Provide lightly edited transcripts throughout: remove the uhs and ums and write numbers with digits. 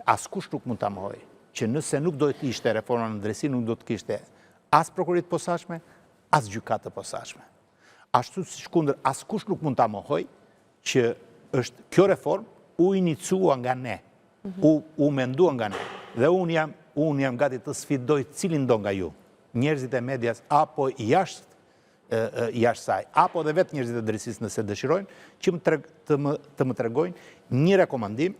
Askush nuk mund ta mohojë që nëse nuk do të ishte reforma në drejtësi, nuk do të kishte as prokurori të posaçme, as gjykatë të posaçme. Ashtu sikundër askush nuk mund ta mohojë që është kjo reformë u inicua nga ne, u, u mendua nga ne. Dhe unë jam, unë jam gati të sfidoj cilindo nga ju, njerëzit e medias apo jashtë jashtë saj, apo dhe vetë njerëzit e drejtësisë nëse dëshirojnë, që më treg, të më të më tregojnë një rekomandim,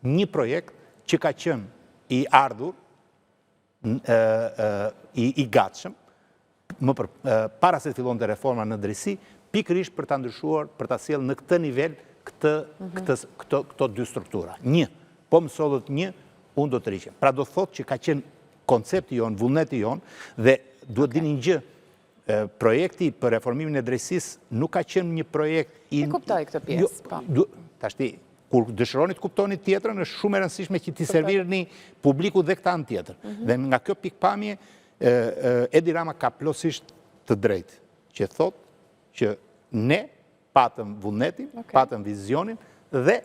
një projekt që ka qenë i ardhur i, i gatshëm, më për, para se të fillonte reforma në drejtësi, pikërisht për ta ndryshuar, për ta sjellë në këtë nivel këtë, këtë, këto, këto dy struktura. Një, po më sollët një, unë do të tërhiqem. Pra do thotë që ka qenë koncepti jonë, vullneti jonë, dhe duhet dini një gjë, projekti për reformimin e drejtësisë nuk ka qenë një projekt i... E kuptoj këtë pjesë, jo, po. Tashti, kur dëshironi të kuptoni tjetrën, është shumë e rëndësishme që t'i servirni publiku dhe këtë anë tjetër. Dhe nga kjo pikëpamje, Edi Rama ka plotësisht të drejtë, që thotë që ne patëm vullnetin, patëm vizionin dhe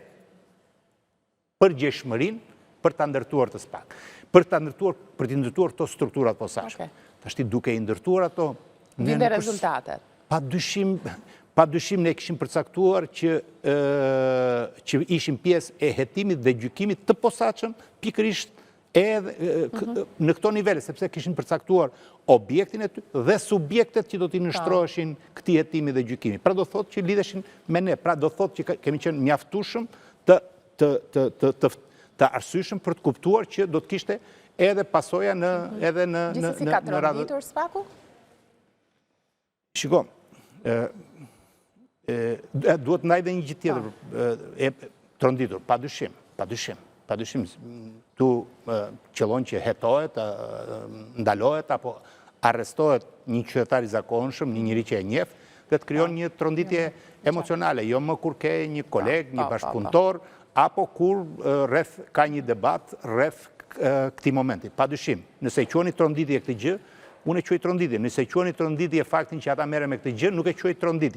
përgjegjshmërinë për ta ndërtuar të SPAK. Për ta ndërtuar, për t'i ndërtuar këto strukturat posaçme. Tashti duke i ndërtuar ato, ne Vinde rezultatet. Pa dyshim, pa dyshim ne kishim përcaktuar që që ishim pjesë e hetimit dhe gjykimit të posaçëm, pikërisht edhe në këto nivele, sepse kishin përcaktuar objektin e tyre dhe subjektet që do t'i nënshtroheshin këtij hetimi dhe gjykimi. Pra do thotë që lidheshin me ne, pra do thotë që kemi qenë mjaftueshëm të të të të të të arsyeshëm për të kuptuar që do të kishte edhe pasoja në edhe në në Gjithsesi ka tronditur SPAK-u? Shiko, ë duhet ndaj dhe një gjë tjetër, e tronditur, pa dyshim, pa dyshim, pa dyshim, tu qëllon që hetohet, ndalohet apo arrestohet një qytetar i zakonshëm, një njeri që e njeh, dhe të krijon një tronditje emocionale, jo më kur ke një koleg, një bashkëpunëtor, apo kur rreth ka një debat rreth këtij momenti. Pa dyshim, nëse e quani tronditje këtë gjë, unë e quaj tronditje. Nëse e quani tronditje faktin që ata merren me këtë gjë, nuk e quaj tronditje.